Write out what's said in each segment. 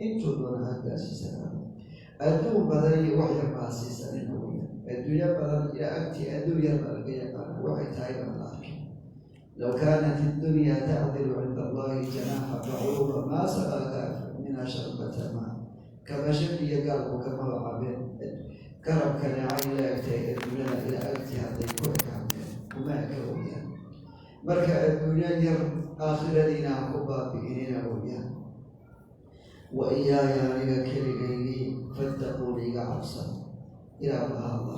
Intuu doona ha gaarsiisanaado. Adduun badan iyo wax yar baa siisanina weyaan. Adduunyo badan iyo agtii adduun yar baa laga yaqaana, waxay tahay baan la arkin. Low kaanat iddunya tacdilu cinda Allahi janaaxa bacuuda maa saqaa kaafir minha sharbata maa. Kabashan iyo gaalku kamaba cabeen garabka neecay la egtay adduunyada ila agtii hadday ku ekaanteen, kuma eka weyaan. Marka adduunyo yar aakhiradiina ha ku baabi'inina weyaan. Wa iyaaya, aniga keligaygii, fattaquun, iga cabsada. Ilaa bahadla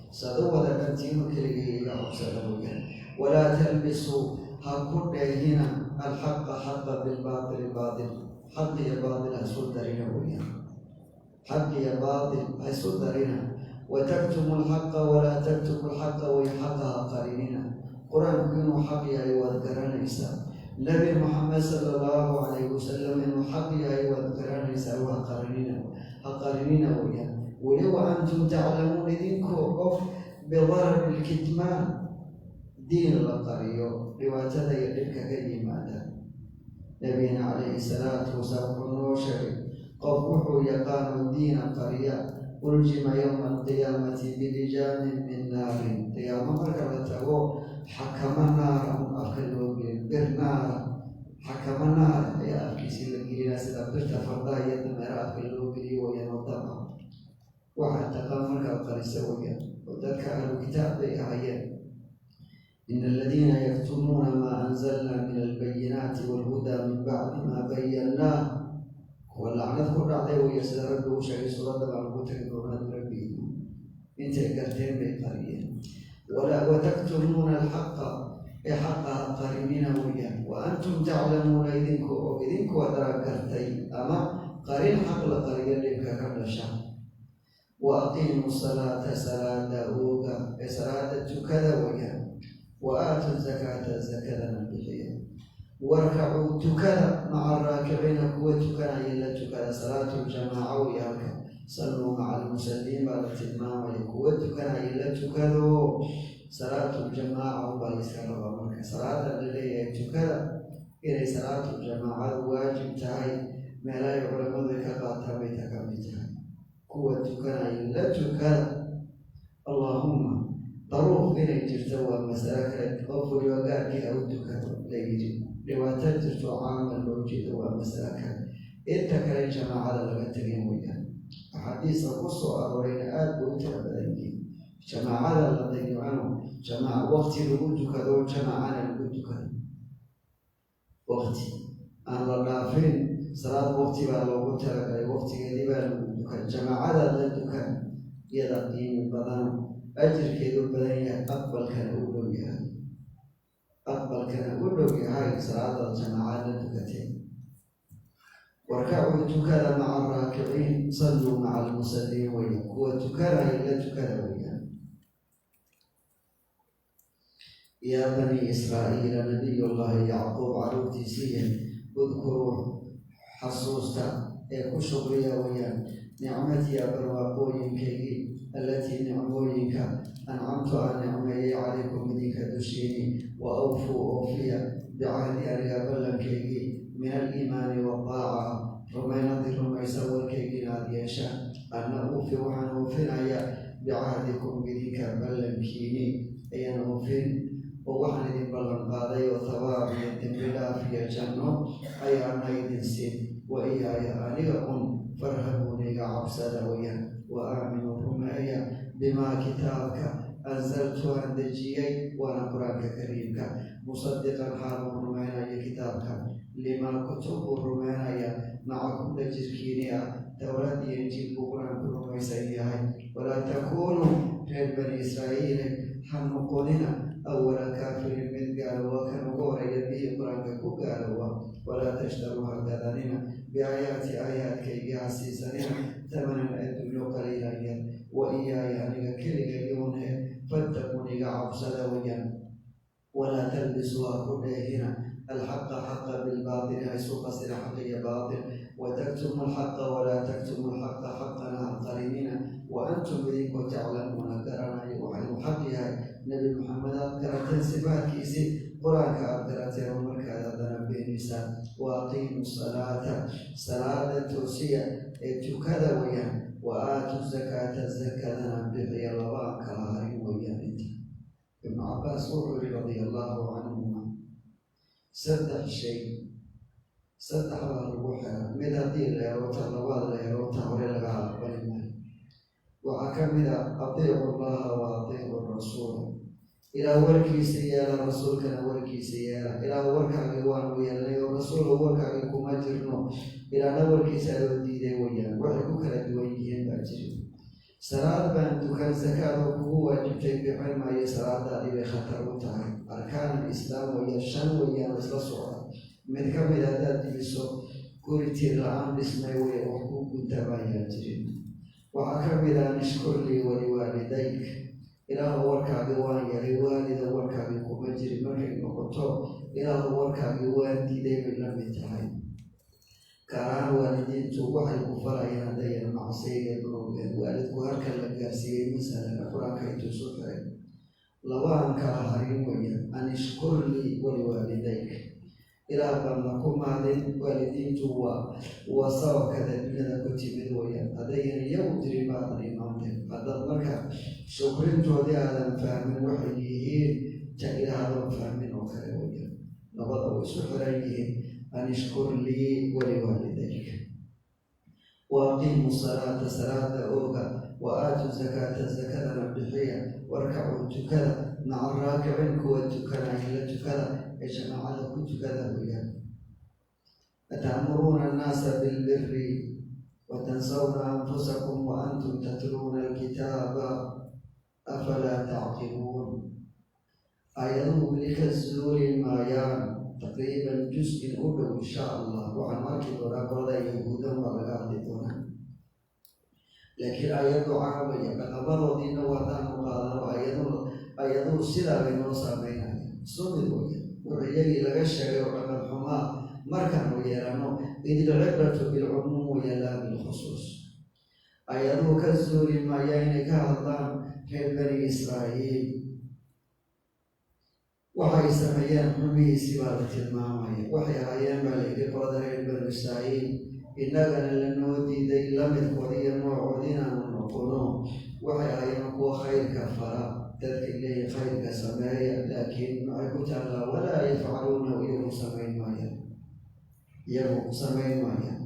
saad u wada dhantiinu, keligay iga cabsada weyaan. Walaa talbisuu, ha ku dheehina, alxaqa, xaqa, bilbaatili, baatil. Xaq iyo baatil ha isu darina weyaan. Xaq iyo baatil ha isu darina. Wataktumu alxaqa, walaa taktumu alxaqa way, xaqa ha qarinina. Qur-aanku inuu xaq yahay waad garanaysaa. Nabi Muxamed sala Allahu calayhi wasalam inuu xaq yahay waad garanaysaa. Waa qarinina, ha qarinina weyaan. Weli wa antum taclamuun, idinkoo og bidarari lkitmaan, diin la qariyo dhibaatada iyo dhibka ka yimaada. Nabigana calayhi salaatu wasalaam wuxuu noo sheegay qof wuxuu yaqaano diina qariya, uljima yowma alqiyaamati bilijaamin min naarin. Qiyaamo marka la tago, xakamo naara un afka loo gelin, bir naara, xakamo naara ayaa afkiisii la gelinaa, sida birta fardaha iyo dameera afka loo geliyo wayaan. Wadama waxaa taqaan markaad qarisa wayaan. Oo dadka ahlu kitaab bay ahaayeen. In aladiina yaktumuuna maa anzalna min albayinaati walhudaa min bacdi maa bayannaah, kuwa lacnad ku dhacday waya, sida Rabbi uu sheegay. Suuradda baan ugu tagi doonaa Rabbi. Intay garteen bay qariyeen. Wataktumuuna alxaqa, ee xaqa ha qarinina weyaan. Wa antum taclamuuna, idinku og, idinkoo dara gartay ama qarin xaq la qariyo dhibka ka dhasha. Wa aqiimuu salaata, salaada ooga, ee salaada tukada weyaan. Wa aatu zakaata, zakadana bixiya. Warkacuu, tukada, maca araakiciina, kuwa tukanaya la tukada. Salaatu ljamaaca wey halka. Salluu maca almusalliin baa la tilmaamaya. Kuwa tukanaya la tukado, salaatuljamaaca ubaa layska rabaa. Marka salaada la leeyahay tukada, inay salaatuljamaacadu waajib tahay meelahay culamadu ay ka qaataan bay ta ka mid tahay. Kuwa tukanaya la tukada. Allaahumma daruuf inay jirto waa masalo kale. Qof waliba gaarkii ha u tukado la yidhi, dhibaato jirto caamal loo jeedo waa masalo kale. Inta kale jamaacada laga tegin weyaan. Axaadiista ku soo aroorayna aada bay u tira badan yihiin. Jamaacada la dayacano, jamaaca waqti lagu tukado, jamaacana lagu tukado, waqti aan la dhaafin. Salaad waqti baa loogu talagalay, waqtigeedii baa lagu tukan, jamaacadaad la tukan iyada qiimi badan, ajirkeedu badan yahay, aqbalkana u dhow yahay, aqbalkana u dhow yahay salaadaad jamaacad la tukatee. Warkacuu, tukada, maca araakiciin. Salluu maca almusalliin weya. Kuwa tukanaya la tukada weyaan. Yaa bani Israa'iila, nabiyullaahi Yacquub caruurtiisiiya, udkuruu, xasuusta ee ku shukriya weyaan, nicmatiya, barwaaqooyinkaygii, allatii, nicmooyinka, ancamtu, aan nicmeeyey, calaykum, idinka dushiini. Wa awfuu, oofiya, bicahdi, aniga ballankaygii, min aliimaani waddaaca, rumaynadii rumaysa warkaygiina aada yeeshaan. Anna uufi, waxaan oofinaya, bicahdikum, idinka ballankiini ayaan oofin, oo waxaan idin ballan qaaday oo thawaab iyo dembi dhaaf iyo janno ayaana idin siin. Wa iyaaya, aniga un, farhabuun, iga cabsada weyaan. Wa aaminuu, rumeeya, bimaa, kitaabka, anzaltu, aan dejiyey, waana Qur-aanka Kariimka, musadiqan, xaaluu rumeynaya kitaabka, limaa, kutub buu rumeynaya, macakum, la jirkiini ah. Towraad iyo Injiil buu Qur-aanku rumaysan yahay. Walaa takuunuu, reer Bani Israa'iile, ha noqonina, awala kaafirin, mid gaalowa kan ugu horeeya, bihi, Qur-aanka ku gaalowa. Walaa tashtaruu, ha gadanina, biaayaati, aayaadkaygii ha siisanina, tamanan, adduunyo, qaliilan, yar. Wa iyaaya, aniga keligayuune, fattaquun, iga cabsada weyaan. Walaa talbisuu, ha ku dheehina, alxaqa, xaqa, bilbaatili, ha isu qasina xaq iyo baatil. Wataktumu alxaqa, walaa taktumu alxaqa, xaqana ha qarinina, wa antum, idinkoo, taclamuuna, garanayo waxa inuu xaq yahay. Nebi Maxamed aad garateen sifaadkiisii. Qur-aanka aad garateen oo markaad haddana beenisaan. Wa aqiimu salaata, salaada toosiya ee tukada weyaan. Wa aatu zakaata, zakadana bixiya. Laba aan kala harin weyaan inta. Ibnu Cabaas wuxuu yihi, radia allahu canhuma, saddex shay, saddex baa lagu xira. Mid haddii la helo, ta labaad la helo, ta hore laga aqbali maayo. Waxaa ka mid a atiicu llaha wa atiicu rasuula. Ilaah warkiisa yeela, rasuulkana warkiisa yeela. Ilaah warkaagii waanu yeelnay oo rasuula warkaagii kuma jirno. Ilaahna warkiisa adoo diiday weyaan. Waxay ku kala duwan yihiin baa jiri. Salaad baan tukan, sakaad oo kugu waajibtay bixin maayo, salaadaadii bay khatar u tahay. Arkaan alislaam weeyaan, shan weeyaan oo isla socda. Mid ka mid haddaad dibiso, guri tiir la-aan dhismay wey, wax ku guntamayaan jirin. Waxaa ka mid ah nishkur lii waliwaalidayk. Ilaahu warkaagii waan yeelay, waalida warkaagii kuma jirin markay noqoto, ilaahu warkaagii waan diiday bay la mid tahay. Gaar ahaan waalidiintu waxay ku farayaan haddayan macsiya iyo dunuubeen. Waalidku halka la gaarsiiyey masalana Qur-aanka intuu soo xiray laba aan kala harin weeyaan: an ishkur lii waliwaalidayk. Ilaah baadna ku mahadin. Waalidiintu waa sababkaad adduunyada ku timid weeyaan. Haddayan iyagu jirin baadan imaanteen. Haddaad marka shukrintoodii aadan fahmin, waxay yihiin ta ilaahadan fahmin oo kale weeyaan. Labada way isu xiran yihiin: an ishkur lii waliwaalidayk. Wa aqiimu salaata, salaada ooga. Wa aatu zakaata, zakadana bixiya. Warkacuu, tukada, maca raakicin, kuwa tukanaya la tukada ee jamaacada ku tukada weeyaan. Ata'muruuna annaasa bilbiri watansawna anfusakum wa antum tatluuna alkitaaba, afalaa tacqiluun? Aayaduhu weli ka zuuli maayaan, taqriiban jus-in u dhow, insha Allah waxaan arki doonaa qolada Yahuudan baa laga hadli doonaa. Laakiin aayadu caamaya dhaqamadoodiina waadaanu qaadano. Ayaduhu sidaa bay noo saameynaya, isu mid weya. Wuxuu iyagii laga sheegay oo dhaqan xumaa markaanu yeelano, id ilcibratu bilcumuum waya laa bilkhusuus. Ayaduhu ka zuuli maaya inay ka hadlaan reer Bani Israa'iil. Waxay sameeyeen xumihiisii baa la tilmaamaya. Waxay ahaayeen baa la yidhi qolada reer Banu Israa'iil, innagana lanoo diiday lamidkoodi iyo noocoodi inaanu noqono. Waxay ahaayeen kuwa khayrka fara dadka, leeyahy khayrka sameeya, laakiin maxay ku taallaa? Walaa yafcaluuna, iyagu samayn maayaan, iyagu samayn maayaan.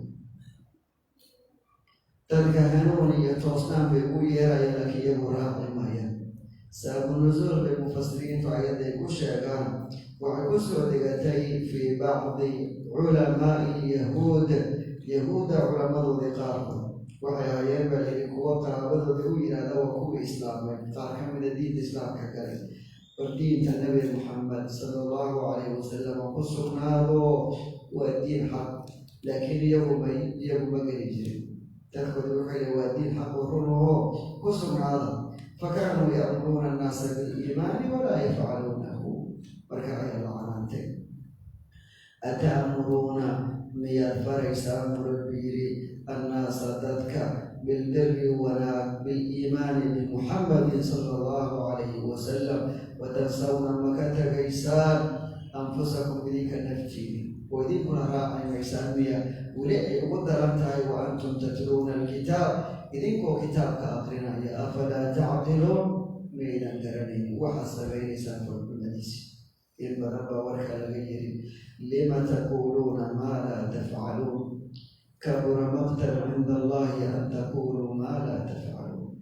Dadka hanuun iyo toosnaan bay ugu yeerayaan, laakiin iyagu raaci maayaan. Sababu nusuul bay mufasiriintu ayadday ku sheegaan. Waxay ku soo degatay fii bacdi culamaai lyahuud, yahuudda culamadoodii qaarkood. Waxay ahaayeen baa layidhi kuwo qaraabadooda u yihahda, waa kuwii islaamay qaar ka mida, diinta islaamka galay: war diinta Nabi Muxamed sala allahu calayhi wasalam ku sugnaado, waa diin xaq. Laakiin iyagu ma geli jirin. Dadkooda waxay lehi waa diin xaq oo run aho, ku sugnaada. Fakaanuu ya'muruuna annaasa biliimaani walaa yafcaluunahu. Marka ayaa la canaantay. Ata'muruuna, miyaad faraysaan buu Rabbi yidhi, annaasa dadka, bilbiri wanaag, biliimaani bimuxamadin sala allahu calayhi wasalam, watansawna, maka tagaysaan, anfusakum, idinka naftiina, oo idinkuna raaci maysaan miya? Weli ay ugu daran tahay wa antum tatluuna alkitaab, idinkoo kitaabka aqrinaya. Afalaa tacqiluun? Maydan garanaynin waxaad samaynaysaan falxumadiisi? In badan baa warka laga yiri. Lima taquuluuna maa laa tafcaluun? Kabura maqtan cinda allahi an taquluu maa laa tafcaluun.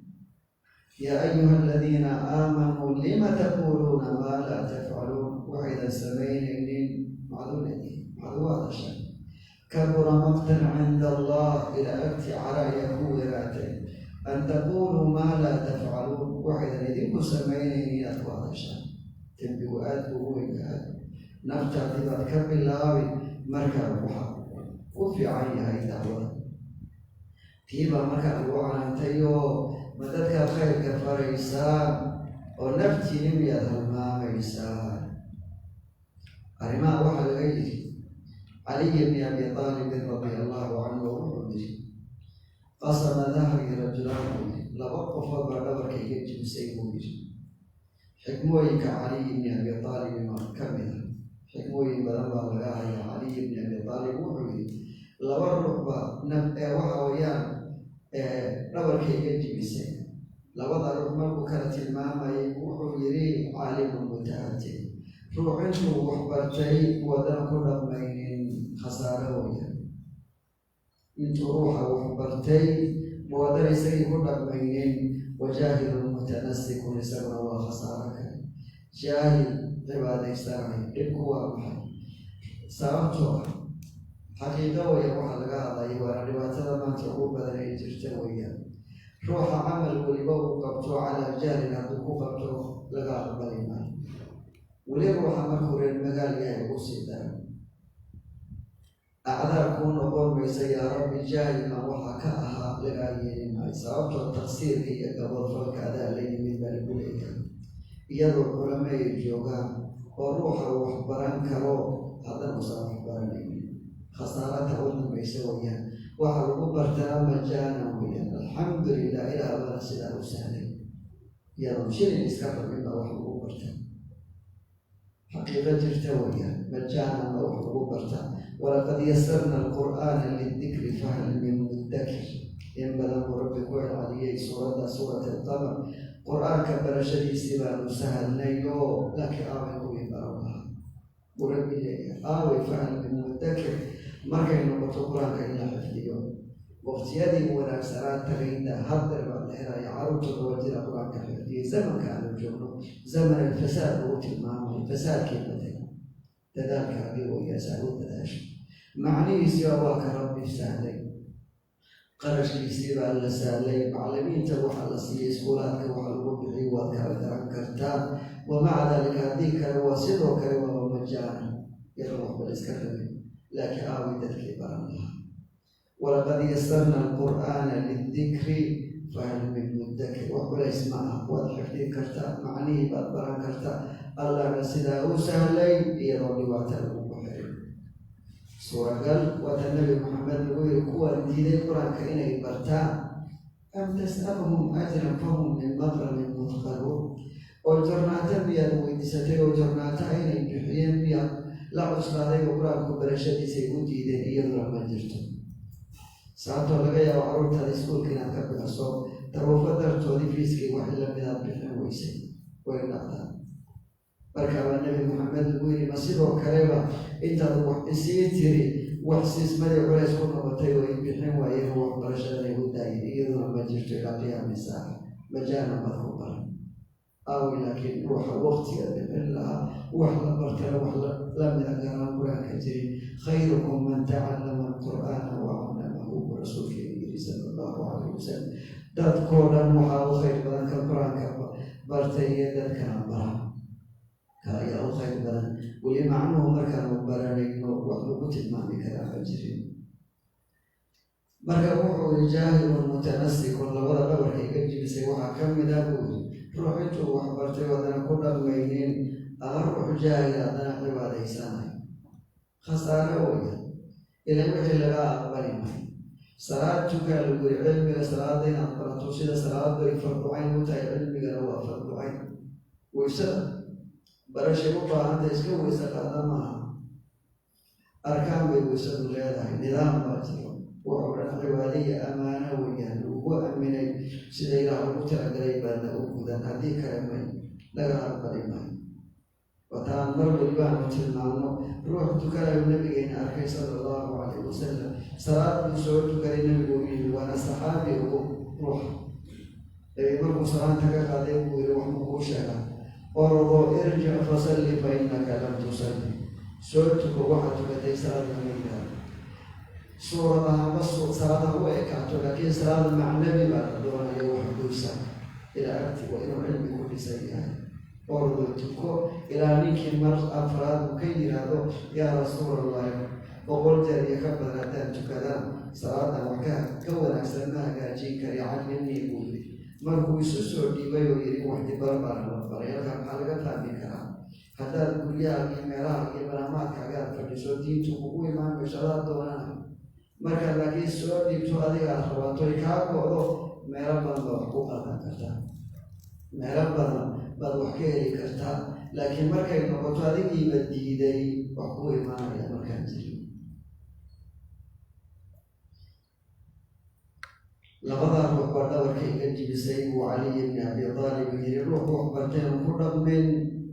Yaa ayuha aladiina aamanuu lima taquuluuna maa laa tafcaluun? Waxaydan samaynaynin macduunadii maxaad ugu hadashaan? Kabura maqtan cinda allah, ilaa agti cara ayaa ku weraatay, an taquluu maa laa tafcaluun, waxaydan idinku samaynaynin inaad ku hadashaan. Dembigu aad buu u weynyahay. Naftaadii baad ka bilaabi. Markaa waxa ku fiican yahay dacwada tiibaa markaa lagu canaantay oo ma dadkaad khayrka faraysaan oo naftiini miyaad halmaamaysaan? Arrimaha waxaa laga yidhi Caliy bni Abi Aalibin radia allahu canhu. Wuxuu yidhi: qasama dahrii rajulaan, buu yidhi, laba qofood baa dhabarka iga jibisay, buu yidhi. Xikmooyinka Caliy bni Abi Aalibin waa ka mid a. Xikmooyin badan baa laga hayaa. Caliy bni Abi Taalib wuxuu yidhi, laba ruux baa waxa weeyaan dhabarka iga jibisay. Labada ruux markuu kala tilmaamayay, wuxuu yidhi caalimun muta'atin, ruux intuu wax bartay wadana ku dhaqmaynin, khasaaro weeyaan. Intuu ruuxa wax bartay wadana isagii ku dhaqmaynin. Wajaahilun mutanasikun, isaguna waa khasaaro kale, jaahil cibaadaysanayo. Dhibku waa maxay? Sababtoo ah xaqiiqo weeyaan waxaa laga hadlaya, waana dhibaatada maanta ugu badan ee jirta weeyaan. Ruuxa camal weliba uu qabto calaa jahlin hadduu ku qabto, laga aqbali maayo. Weli ruuxa markuu reer magaal yahay ugu sii daran. Acdaar kuu noqon maysa, yaa Rabbi, jaahilman waxaa ka ahaa, lagaa yeeli maayo. Sababtoo taqsiirka iyo gaboodfalka adaa la yimid baa lagu leeyahay, iyadoo culamo ay joogaan oo ruuxa wax baran karo, haddana uusan wax baranaynin. Khasaarata u dambaysa weeyaan. Waxa lagu bartaa majaana weeyaan. Alxamdulilah, Ilaah baana sidaa u sahlay, iyadoon shilin iska rabin baa wax lagu bartaa. Xaqiiqo jirta weeyaan, majaana baa wax lagu bartaa. Walaqad yasarna alqur'aana lidikri fahal min muddakir. In badan buu Rabbi ku celceliyey suuradda, Suurat Alqamar. Qur-aanka barashadiisii baanu sahalnay oo, laakiin aaway kuwii baran lahaa, buu Rabbi leeyahay? Aaway? Fahal min muddakir. Markay noqoto Qur-aanka in la xifdiyo, waqtiyadii wanaagsanaa tagayna, haddeer baa la helaya carruurta 7 jira Qur-aanka xifdiyey. Zamanka aanu joogno zaman alfasaad lagu tilmaamay, fasaadkii batay, dadaalkaagii wayaasaa u dadaasho. Macnihiisiiba waa ka Rabbi sahlay, qarashkiisii baa la sahlay, macalimiinta waxaa la siiyey, iskuulaadka waxa lagu bixiy waad kala garan kartaa. Wamaca daalika, haddii kale waa sidoo kale, waaba majaana, iyadoo waxba la iska rabin. Laakiin aaway dadkii baran lahaa? Walaqad yasarna alqur'aana lidikri fahal min muddakir. Wax culays ma ah, waad xifdin kartaa, macnihii baad baran kartaa. Allahna sidaa u sahlay iyadoo dhibaata lagugu xirin. Suuragal waata Nabi Maxamed lagu yiri kuwaan diiday Qur-aanka inay bartaan, am tas'aluhum ajran fahum min maqramin mudqaluun. Oo jornaata miyaad weydiisatay? Oo jornaata inay bixiyeen miyaad la cuslaaday oo Qur-aanku barashadiisay u diideen? Iyaduna ma jirto. Sababtoo laga yaabo carruurtaada iskuulka inaad ka bixiso, daruufo dartoodii fiiskii wax lamidaad bixin weysay, way dhacdaa. Markaabaa Nabi Maxamed lagu yiri, ma sidoo kaleba intaad wax isii tiri, wax siismadii culays ku noqotay oo ay bixin waayeen oo waxbarashada ay u daayeen? Iyaduna ma jirto. Ilaa qiyaami saaca majaana baad ku baran. Aawi laakiin ruuxa waqtiga bixin lahaa wax la bartana, wax lamida garaan Qur-aanka jirin? Khayrukum man tacallama alqur'aana wa callamahu, buu rasuulkeenu yiri sala Allahu calayh wasalam. Dadkoo dhan waxaa u khayr badan ka Qur-aanka bartay iyo dadkana bara, ka ayaa u khayr badan. Weli macnuhu markaanu baranayno wax lagu tilmaami karaa ma jirin. Marka wuxuu yiri jaahilun mutanasikun, labada dhabarka iga jibisay waxaa ka mid ah, buu yiri, ruux intuu wax bartay haddana ku dhaqmaynin, ama ruux jaahil haddana cibaadaysanay. Khasaaro weya, ilan wixii laga aqbali maayo. Salaad tukaa lagu yiri, cilmiga salaada inaad barato, sida salaadu ay farducayn u tahay, cilmigana waa farducayn. Waysada barashay u baahanta, iska weyse qaada maaha. Arkaan bay weysadu leedahay, nidaam baa jiro. Wuxuu dhan cibaadaya amaano weeyaan lagugu aaminay, sida Ilaah ugu talagalay baadna u gudan, haddii kale may laga aqbali maayo. Wataan mar walibaanu tilmaamno ruux tukanayu nabigeena arkay sala Allahu calayh wasalam. Salaad buu soo tukaday, nabigu u yimi, waana saxaabi ugu ruuxa. Markuu salaanta ka qaaday buu yiri, wax ma kuu sheegaa? Ordo, irjic fasalli fa innaka lam tusalli. Soo tuko, waxaad tukatay salaad lama yidhaahdo. Suuradahaba salaadaha u ekaato, laakiin salaada macnabi baa la doonaya, wax goysa ilaa agti waa inuu cilmi ku dhisan yahay. Ordo, tuko. Ilaa ninkii mar afraad uu ka yiraahdo, yaa Rasuul Allahi, 100 jeer iyo ka badan haddaan tukadaan, salaadan wax ka wanaagsan ma hagaajin kari, callimnii, buu yiri. Markuu isu soo dhiibay oo yiri wax dibar baana la baray. Halkaa maxaa laga fahmi karaa? Haddaad guryaha iyo meelaha iyo banaamaadkaaga aad fadhiso, diintu kugu imaan mayso, adaa doonana. Markaad laakiin soo dhiibto, adiga aad rabato, ay kaa go'do, meelo badan baad wax ku qaadan kartaa, meelo badan baad wax ka heli kartaa. Laakiin markay noqoto adigiiba diiday. Wax kuu imaanaya markaan jirin. Labadaa ruux baa dhabarka iga jibisay, buu Caliy bni Abi Aalib yiri. Ruux wax barteen ku dhaqmin,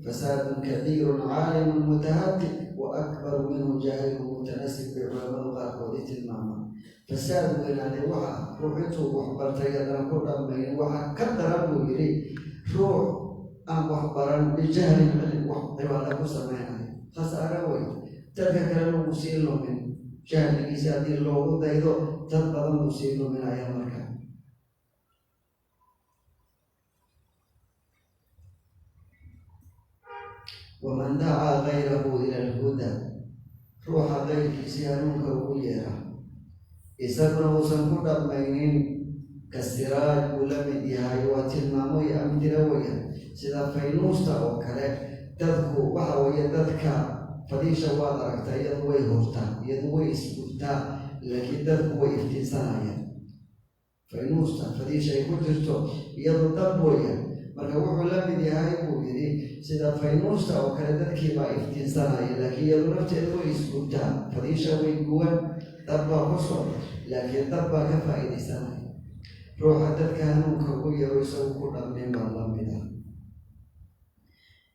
fasaadun kabiirun caalimun mutahadik, wa akbaru minhu jaahilun mutanasib, bay culamadu qaarkoodii tilmaamaan. Fasaad weynaaday waxa ruux intuu wax bartay haddana ku dhaqmayn. Waxa ka daran, buu yiri, ruux aan wax baran bijahlin cilm wax cibaada ku sameynayo. Khasaare wey, dadka kalena wuu sii lumin. Jahligiisa haddii loogu daydo, dad badan buu sii luminaya. Marka waman dacaa gayrahu ila alhuda, ruuxa kayrkiisii hanuunka ugu yeera, isaguna uusan ku dhaqmaynin, ka siraaj buu la mid yahay. Waa tilmaamo iyo amtilo weya, sida faynuusta oo kale. Dadku waxa weeye, dadka fadiisha waad aragtaa, iyadu way hurtaa, iyadu way isgurtaa, laakiin dadku way iftiinsanayaan. Faynuusta fadiisha ay ku jirto iyadu dab weya. Marka wuxuu la mid yahay, buu yidhi, sida faynuusta oo kale, dadkiibaa iftiinsanaya, laakiin iyadu nafteedu way isgubtaa. Fadiisha way guwan, dab baa ku socda, laakiin dab baa ka faa'iidaysanaya. Ruuxa dadka hanuunka ugu yaro isagu ku dhaqmin baa la mid ah.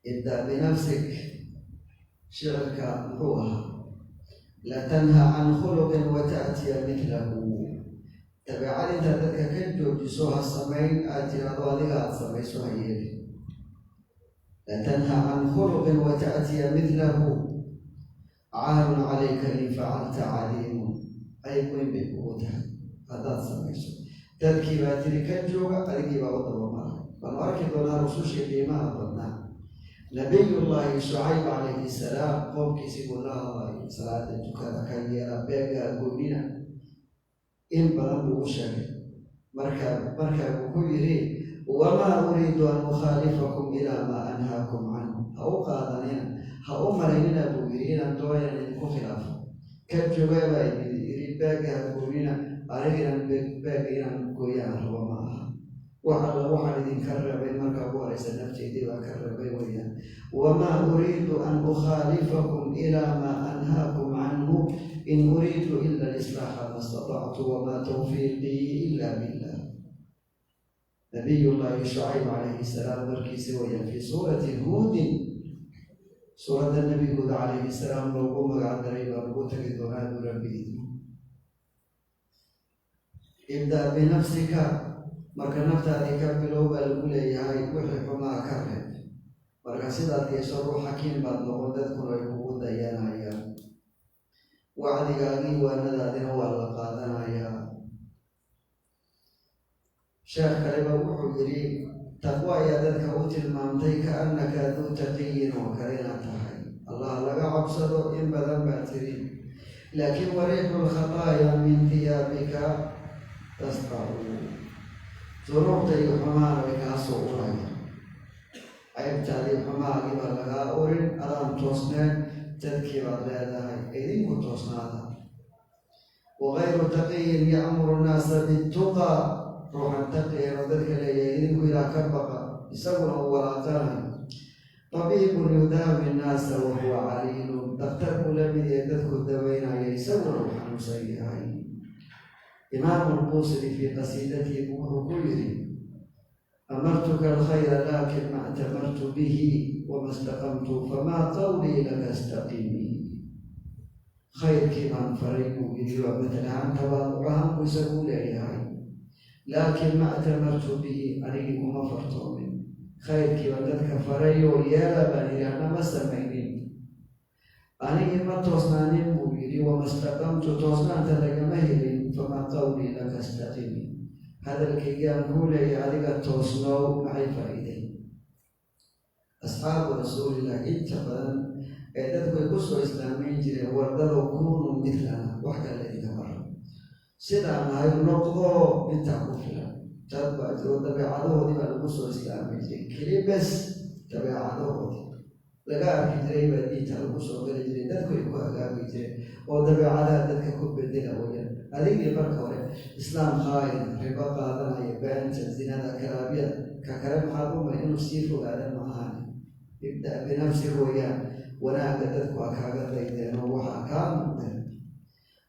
Ibda binafsik. Shicirka muxuu ahaa? La tanha can khuluqin wa ta'tiya midlahu. Dabeecad intaad dadka ka joojiso ha samayn aad tiraahdo, adiga aada samayso ha yeeli. La tanha can khuluqin wa ta'tiya midlahu, caarun calayka in facalta cadiimun. Cayb weyn bay kugu tahay haddaad samayso. Dadkii baa tiri ka jooga, adigii baa u dabamaray. Baanu arki doonaa rusushii qiimaha badnaa. Nabiyullaahi Shucayb calayhi salaam qoomkiisii buu la hadlay: salaada tukada, ka yeela, beegaa goynina. In badan buu u sheegay. Markaa buu ku yidhi: wamaa uriidu an ukhaalifakum ilaa maa anhaakum canhu. Ha u qaadanina, ha u malaynina, buu yidhi, inaan doona inaan idinku khilaafo. Ka jooga baa idin yidhi, beega ha goynina, aniga inaan beega inaan gooyaan rabo ma aha. Wax alla waxaan idinka reebay, markaa ugu horeysa nafteydii baa ka reebay weeyaan. Wamaa uriidu an ukhaalifakum ilaa maa anhaakum canhu, in uriidu ila alislaaxa ma statactu, wamaa tawfiiqii ila billah. Nabiyullaahi Shucayb calayhi salaam warkiisi wayaan, fii suurati Huudin, suuradda Nebi Huud calayhi salaam loogu magac daray baa lagu tagi doonaa hadduu Rabbi idmo. Ibda binafsika. Marka naftaadii ka bilow baa lagu leeyahay, wixii xumaa ka reeb. Marka sidaad yeesho, ruux xakiim baad noqon, dadkuna ay kugu dayanayaan, wacdigaagii waanadaadina waa la qaadanayaa. Sheekh kaleba wuxuu yidhi: taqwo ayaa dadka u tilmaamtay, kaannaka duu taqiyin oo kale inaad tahay, Allah laga cabsado in badan baa tiri, laakiin wariixu lkhataaya min hiyaabika tasdacu. Dunuubta iyo xumaana way kaa soo uraya, ceybtaadii xumaagii baa lagaa urin. Adaan toosneen, dadkii baad leedahay idinku toosnaada. Wagayru taqiyin ya'muru nnaasa bittuqaa. Ruuxan taqiyan oo dadka leeyahay idinku ilaah ka baqa, isaguna uu walaaqanayo. Tabiibun yudaawi nnaasa wahuwa caliilun. Daktar buu la mid yahay, dadku daweynaya, isaguna uu xanuunsan yahay. Imaamu Lbuusiri fii qasiidatihi wuxuu ku yidhi: amartuka alkhayra laakin ma a'tamartu bihi, wama staqamtu famaa qawlii laka istaqimi. Khayrkii baan faray, buu yidhi, waa matal ahaan, tabaaduc ahaan buu isagu leeyahay. Laakiin ma a'tamartu bihi, anigii kuma fartoomin. Khayrkii baan dadka faray oo yeela baan yidhi, anna ma samaynin, anigii ma toosnaanin, buu yidhi. Wama staqamtu, toosnaanta lagama helin. Famaa qawlii laka istaqimi, hadalkaygaan kuu leeyahay adiga toosnow maxay faa'iideen? Asxaabu Rasuulillah inta badan ee dadku ay kusoo islaamayn jireen: wardado kunuu midlana, wax kale idinka mara, sidaan nahay noqdo, intaa ku filan. Dad baa jiro dabeecadahoodii baa lagu soo islaamay jiray, keli bes dabeecadahoodii laga arki jiray baa diinta lagu soo geli jiray, dadku ay ku hagaagi jireen oo dabeecadaha dadka ku bedela weyaan. Adigii marka hore islaam khaain, ribo qaadanaya, beenta, zinada, karaabyada, ka kale maxaad u maray inuu sii fogaada? Ma ahani. Ibda binafsik weeyaan. Wanaagga dadku ha kaaga daydeen oo waxaa kaa muuqdeen.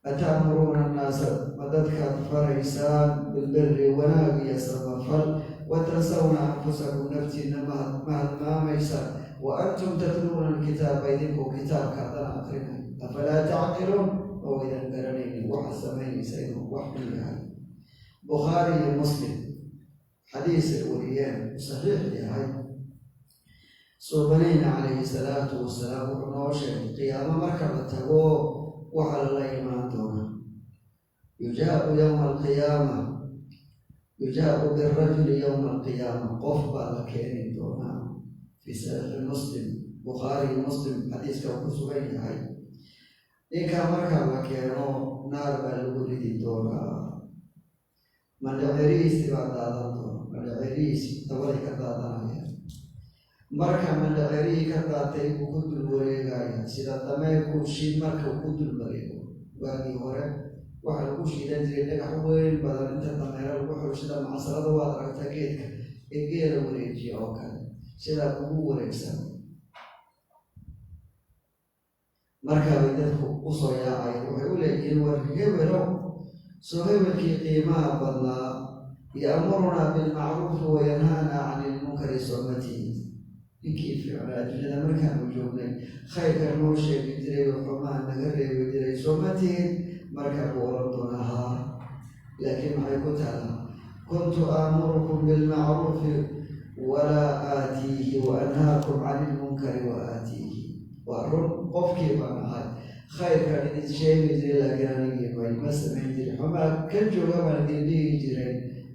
Ata'muruuna annaasa, ma dadkaad faraysaan, bilbiri, wanaag iyo samafal, watansawna anfusakum, naftiina ma halmaamaysaan, wa antum tatluuna alkitaaba, idinkoo kitaabka haddana akrinay? Afalaa tacqiluun? Oo idan garanaynin waxaad samaynaysa inuu wax xun yahay. Bukhaari iyo Muslim xadiisay wariyeen saxiix yahay, Suubanayna calayhi salaatu wasalaam wuxuu noo sheegay qiyaamo marka la tago waxaa lala imaan doonaa. Yujaau yowma alqiyaama, yujaau birajuli yowma alqiyaama, qof baa la keeni doonaa. Fii saxiixi Muslim, Bukhaari iyo Muslim xadiiska uu ku sugan yahay. Ninkaa marka la keeno, naar baa lagu ridi doonaa. Mandhacerihiisi baa daadan doona, mandhacerihiisi dabaday ka daadanaya. Marka mandhacerihii ka daatay buu ku dul wareegaya sida dameerku shiid marka uu ku dul wareego. Waagii hore waxaa lagu shiidan jiray dhagax weyn badan inta dameero lagu xiro, sida macsarada waad aragtaa, geedka ee geela wareejiya oo kale, sidaa ugu wareegsan. Markaabay dadku usoo yaacayaan, waxay u leeyihiin: "War hebelow, soo hebelkii qiimaha badnaa, ya'murunaa bilmacruufi wayanhaanaa cani ilmunkari soomatihi? Ninkii fiicnaa adduunyada markaanu joognay khayrka noo sheegi jiray oo xumaha naga reebi jiray sooma tihid?" Markaa buu oran doonaa: "Haa, laakiin maxay ku taalaa? Kuntu aamurukum bilmacruufi walaa aatiihi wa anhaakum cani ilmunkari wa aatiihi. Waa run, qofkii baan ahay khayrkaan idin sheegi jiray, laakiin anigii may ma samayn jiray. Xumaa ka jooga baan idin dhihi jiray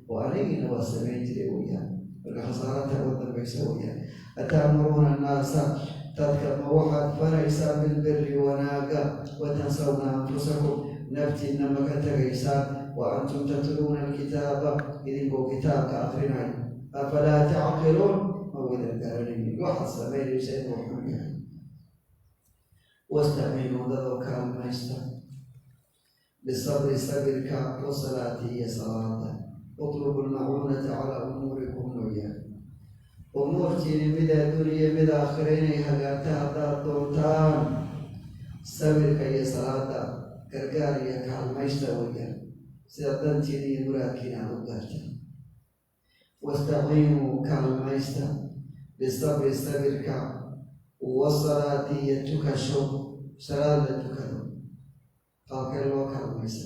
oo anigiina waa samayn jiray weyaan." Marka khasaarata ugu dambaysa weyaan. Ata'muruuna annaasa, dadka ma waxaad faraysaa, bilbiri, wanaaga, watansawna anfusakum, naftiinna ma ka tagaysaan, wa antum tatluuna alkitaaba, idinkoo kitaabka akrinay? Afalaa tacqiluun? Ma waydan garanaynin waxaad samaynaysa inuu xun yahay? Wastaciinuu, dadoo kaalmaysta, bisabri, sabirka, wasalaati, iyo salaada. Utlubu almacuunata calaa umuurikum weeyaan. Umuurtiini mid adduuniya mid aakhira inay hagaagta haddaad doontaan, sabirka iyo salaada gargaar iyo kaalmaysta weeyaan, sida dantiina iyo muraadkiina aad u gaartaan. Wastaciinuu, kaalmaysta, bisabri, sabirka, wasalaati, iyo tukasho, salaad la tukado. Qaabkee loo kaalmaysa?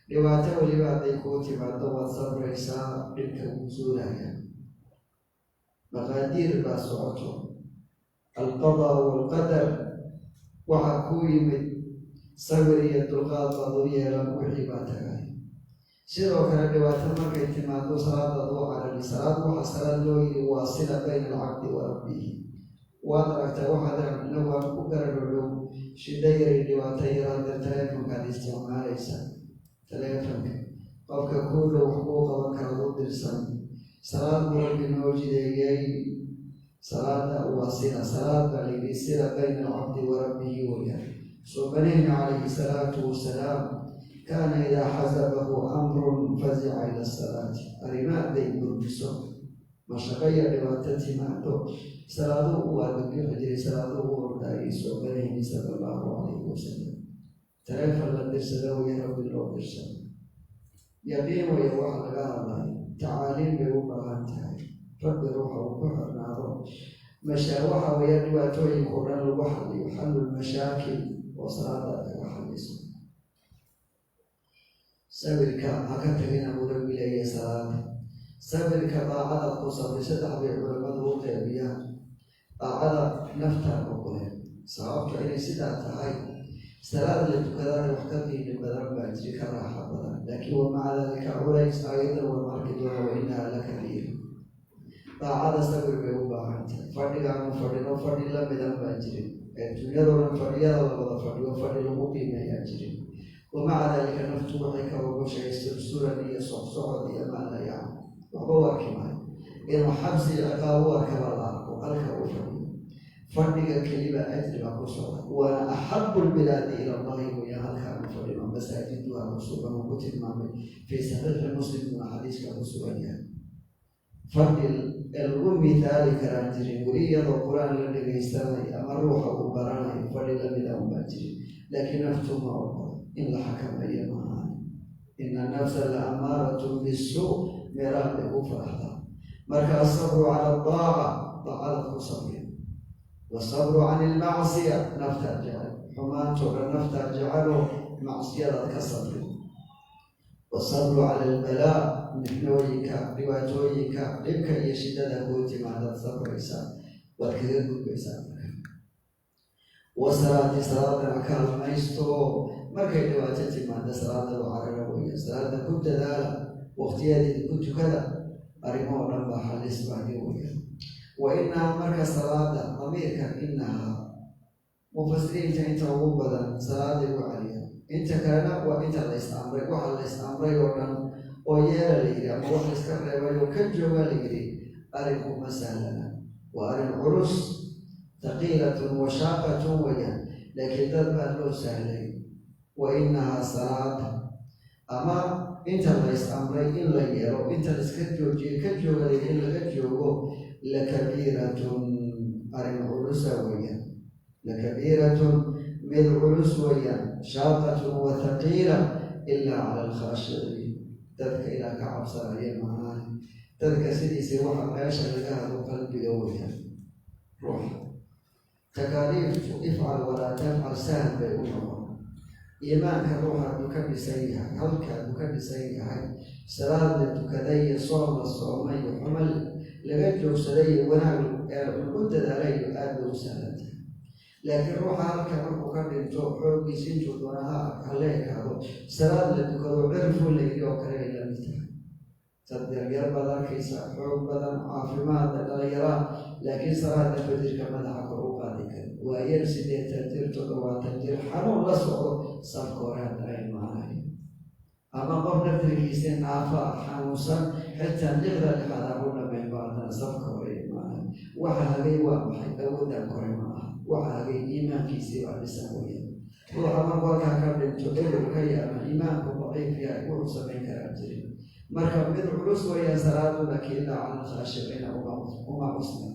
Dhibaato weliba hadday kuu timaado, waad sabraysaa, dhibka wuu zuulaya. Maqaadiir baa socoto, alqadaa waalqadar. Waxaa kuu yimid sabir iyo dulqaad baad u yeelan, wixii baa tagay. Sidoo kale dhibaato markay timaado, salaadaad u carari. Salaad waxaa salaad loo yiri waa sila bayna alcabdi wa rabbihi. Waad aragtaa, waxaad arag inagu aan ku garadhodhow shiddo yari, dhibaato yar hadeer taleefonkaad isticmaalaysa, taleefonka qofka kuu dhow wax kuu qaban kara u dirsan. Salaad buu Rabbi noo jideeyey. Salaada waa sila, salaad baa layidhi, sila bayna alcabdi wa rabbihi weyaan. Suubanayna calayhi salaatu wasalaam kaana idaa xasabahu amrun fazica ila asalaati. Arrima hadday murgiso, mashaqo iyo dhibaato timaado, salaaduu u argagixi jiray, salaaduu u ordaayay Suubanayni sala allahu calayhi wasalam. Taleefon la dirsada waya Rabbi loo dirsado. Yaqiin waya waxa laga hadlayo, tacaaliim bay u baahan tahay. Rabbi ruuxa uu ku xirnaado masha waxa weeya dhibaatooyinka o dhan lagu xaliyo, xallulmashaakil oo salaada kaga xaliso. Sabirka ha ka tagina buu Rabbi leeyahay, salaada. Sabirka daacadaad ku sabri, saddex bay culamadu u qeybiyaan. Daacada naftaan ogoleen, sababto inay sidaa tahay, salaad la tukadana wax ka qiimi badan baa jiri, ka raaxa badan, laakiin wa maca dalika culays. Ayadan waan arki doona, wa innaha lakabiira. Daacada sabir bay u baahan tahay. Fadhigaanu fadhino fadhi lamidan baa jirin adduunyadoo dhan, fadhiyada la wada fadhiyo fadhi lagu qiimeeyaa jirin. Wamaca dalika naftu waxay ka ogoshahay sursuran iyo socsocod iyo maalayacan. Waxba u arki maayo inuu xabsi ciqaab u arkaba la arko halka uu fadhiyo. Fadhiga keliba ajri baa ku socda, waana axabu lbilaadi ila Allahi weya halkaanu fadhino, masaajiduha ku sugan uu ku tilmaamay fii saxiixi Muslim, buna xadiiska ku sugan yahay. Fadhi ee lagu mithaali karaan jirin weli, iyadoo Qur-aan la dhegaysanayo ama ruuxa uu baranayo, fadhi lamida unbaa jirin. Laakiin naftu ma ogola, in la xakameeyo maahan. Ina nafsa la amaaratun bisuu, meelaha bay ku faraxdaa. Marka asabru cala adaaca, daacadaad ku sabri, wasabru can ilmacsiya, naftaa jecel xumaantoo dhan, naftaa jecelo macsiyadaad ka sabri. Wasabru cala albalaa, mixnooyinka, dhibaatooyinka, dhibka iyo shidada kuu timaadaad sabraysaa, waad kaga gudbaysaa. Marka wasalaati, salaadana kaalmaysto. Markay dhibaato timaada salaada u carara weya. Salaada ku dadaala, waqtiyadeeda ku tukada, arrimo oo dhan baa xalis baayo weya. Wa inahaa, marka salaada damiirkan inahaa, mufasiriinta inta ugu badan salaaday u celiya, inta kalena waa inta la is amray. Waxa la is amray oo dhan oo yeela la yidhi ama wax laiska reebay oo ka jooga la yidhi, arrinku ma sahlana, waa arrin culus, thaqiilatun wa shaaqatun weyaan, laakiin dad baa loo sahlay. Wa inahaa salaada ama inta la is amray in la yeelo, inta laiska joojiyo ka jooga la yidhi in laga joogo, lakabiiratun, arrin culusa weeyaan. Lakabiiratun, mid culus weeyaan, shaaqatun wa thaqiila, ilaa cala alkhaashiciin, dadka ilaa ka cabsanaya maahan. Dadka sidiisa waxa meesha laga hado qalbiga weeyaan. Ruuxa takaaliiftu ifcal walaa tafcal sahal bay u noqon. Iimaanka ruuxa hadduu ka dhisan yahay, halka hadduu ka dhisan yahay, salaad la tukaday iyo soom la soomay iyo xumo laga joogsaday iyo wanaag ee lagu dadaalayo, aad bay u sahlan tahay. Laakiin ruuxa halka markuu ka dhinto, xooggiisa intuu doona ha hala ekaado, salaad la tukado cirfu la yidhi oo kale ay la mid tahay. Dad yaryar baad arkaysa, xoog badan, caafimaad, dhalinyaraa, laakiin salaada fajirka madaxa kor u qaadi kara. Waa yar 80 jir, 70 jir, xanuun la socdo, safka hore haddana imaanayo. Ama qof naftirkiisa naafa, xanuunsan, xitaa lixda lixaad aan u dhamayn ba haddana safka hore imaanayo. Waxa hagay waa maxay? Awoodaan kore ma aha. Waxa hagay iimaankiisii baa dhisan weya. Ruuxa markuu halkaa ka dhinto, eber ka yaama, iimaanku daciif yahay, wuxuu samayn karaa jirin. Marka mid culus weeyaan salaadu, laakiin ilaa cala alkhaashiciina, uma cusna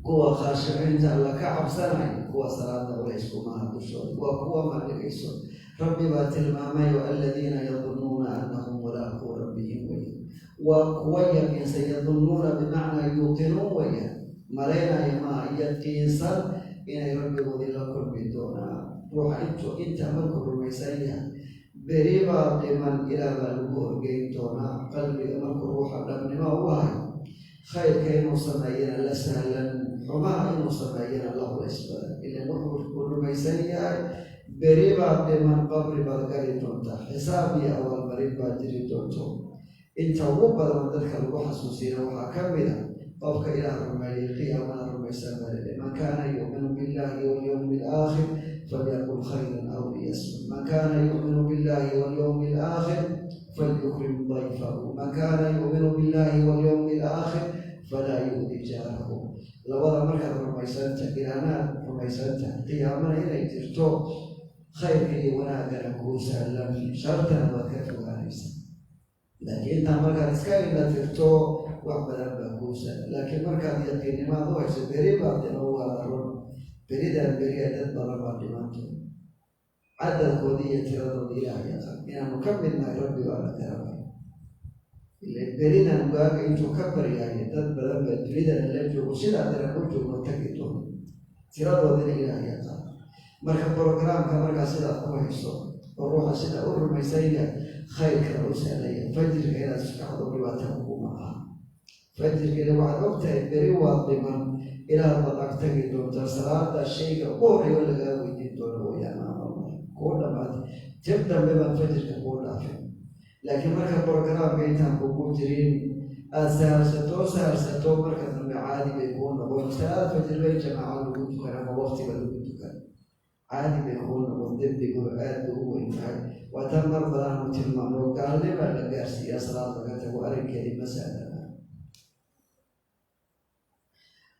kuwa khaashiciinta Alla ka cabsanaya. Kuwa salaada culays kumaha dushooda waa kuwa ma dhigayso. Rabbi baa tilmaamay o aladiina yadunnuuna annahum mulaaquu rabbihim weya. Waa kuwa yaqiinsan, yadunnuuna bimacnaa yuuqinuun weya, malaynaya maaha, yaqiinsan inay rabbigoodii la kulmi doonaan. Ruuxa inta markuu rumaysan yahay beri baa dhiman, ilaah baa lagu horgeyn doonaa, qalbiga markuu ruuxa dhabnimo u hayo, khayrka inuu sameeyana la sahlan, xumaha inuu sameeyana la culays badan. Ilan wuxuu ku rumaysan yahay beri baad dhiman, qabri baad gali doontaa, xisaab iyo abaalmarin baad jiri doonto. Inta ugu badan dadka lagu xasuusiyana waxaa ka mid a qofka Ilaah rumeeyey, qiyaamada rumaysan baa. Man kaana yu'minu billahi walyawmi alaakhir falyaqul khayran aw liyasmut. Man kaana yu'minu billahi walyawmi alaakhir falyukrim dayfahu. Man kaana yu'minu billahi walyawmi alaakhir falaa yu'di jaarahu. Labada markaad rumaysanta, ilaahnaad rumaysanta, qiyaamana inay jirto, khayrka iyo wanaagana kuu sahlan, shartana waad ka fogaanaysa. Laakiin intaa markaad iska indha tirto, wax badan baa kuu sahlan. Laakiin markaad yaqiinnimaad u hayso beri baad dhimo, waa run. Beridan beriya dad badan baa dhimanto, cadadkoodii iyo tiradoodii Ilaah yaqaan. Inaanu ka midnahay Rabbi baa la garanay. Ila beridan waaga intuu ka baryahay, dad badan baa dunidana la joogo, sidaa daran u joogno tagi doono, tiradoodina Ilaah yaqaan. Marka programka markaa sidaad ku hayso oo ruuxa sidaa u rumaysan yahay, khayrkana u sahlaya. Fajirka inaad iskacdo dhibaata kuguma aha. Fajirkina waxaad ogtahay beri waad dhiman, ilaah baad ag tagi doontaa. Salaada shayga ugu horeeyo lagaa weydiin doono wayaan amallah kuu dhamaatay, tib dambe baan fajirka kuu dhaafin. Laakiin marka programka intaan kugu jirin aada sahalsato sahalsato, marka dambe caadi bay kuu noqon. Salaada fajir bay jamaaca lagu tukan ama waqtiba lagu tukan, caadi bay kuu noqon. Dembiguna aad bay u weyn tahay. Waa tan mar badanaanu tilmaamno, gaalnibaa la gaarsiiyaa salaad laga tago, arrinkeedii ma sahlana.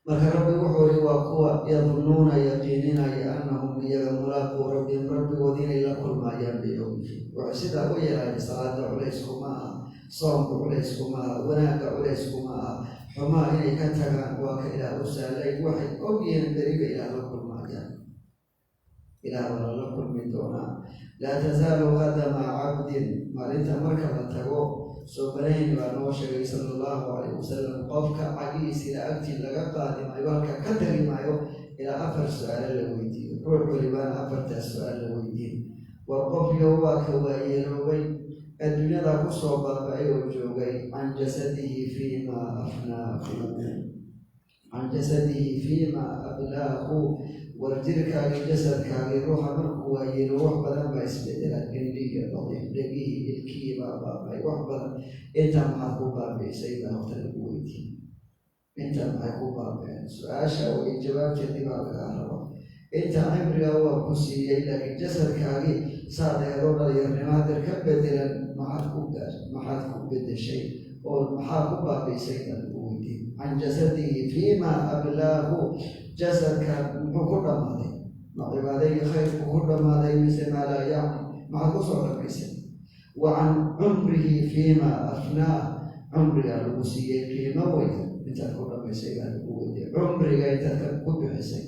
Marka Rabbi wuxuu iri waa kuwa yadunnuuna, yaqiininaya, annahum iyaga mulaaquu rabbihim, rabbigood inay la kulmaayaan bay ogyihiin. Waxay sidaa u yeelaya salaada culaysku ma aha. Soomka culays kuma aha, wanaagga culays kuma aha, xumaa inay ka tagaan waa ka Ilaah u sahlay. Waxay ogyihiin beriba Ilaah la kulmaayaan, Ilaah baa lala kulmi doonaa. Laa tasaalu qadama cabdin, maalinta marka la tago, soobanayn baa noo sheegay sala allahu calayh wasalam, qofka cagihiis ilaa agtii laga qaadi maayo, halka ka tagi maayo ilaa afar su-aalo la weydiiyo. Ruux walibaana afartaas su-aal la weydiin. War qofyo waa ka waayeeloobay, adduunyada kusoo baaba-ay oo joogay, can jasadihi fiima afnaahu, can jasadihi fiima ablaahu. War jirkaagii, jasadkaagii, ruuxa markuu waayeelo wax badan baa isbedelaan, indhihi daciif, dhegihii, ilkihii baa baabay, wax badan. Intaa maxaad ku baabi'isay baa horta lagu weydiin. Intaa maxay ku baabiceen? Su-aasha way jawaabteedii baa lagaa rabaa. Inta cimriga waa ku siiyey, laakiin jasadkaagii saad eedoo dhalinyarnimo hadeer ka bedelan, maxaad ku gaar, maxaad ku bedeshay oo maxaa ku baabi'isay baa lagu weydiin. Can jasadihi fiima ablaahu, jasadka muxuu ku dhammaaday? Ma cibaadayii khayrku ku dhammaaday mise maa laa yacni? Maxaad kusoo dhamaysay? Wa can cumrihi fiima afnaah, cumriga lagu siiyey qiimo weya, intaad ku dhamaysay baa lagu weydiiyey. Cumriga intaad ku bixisay,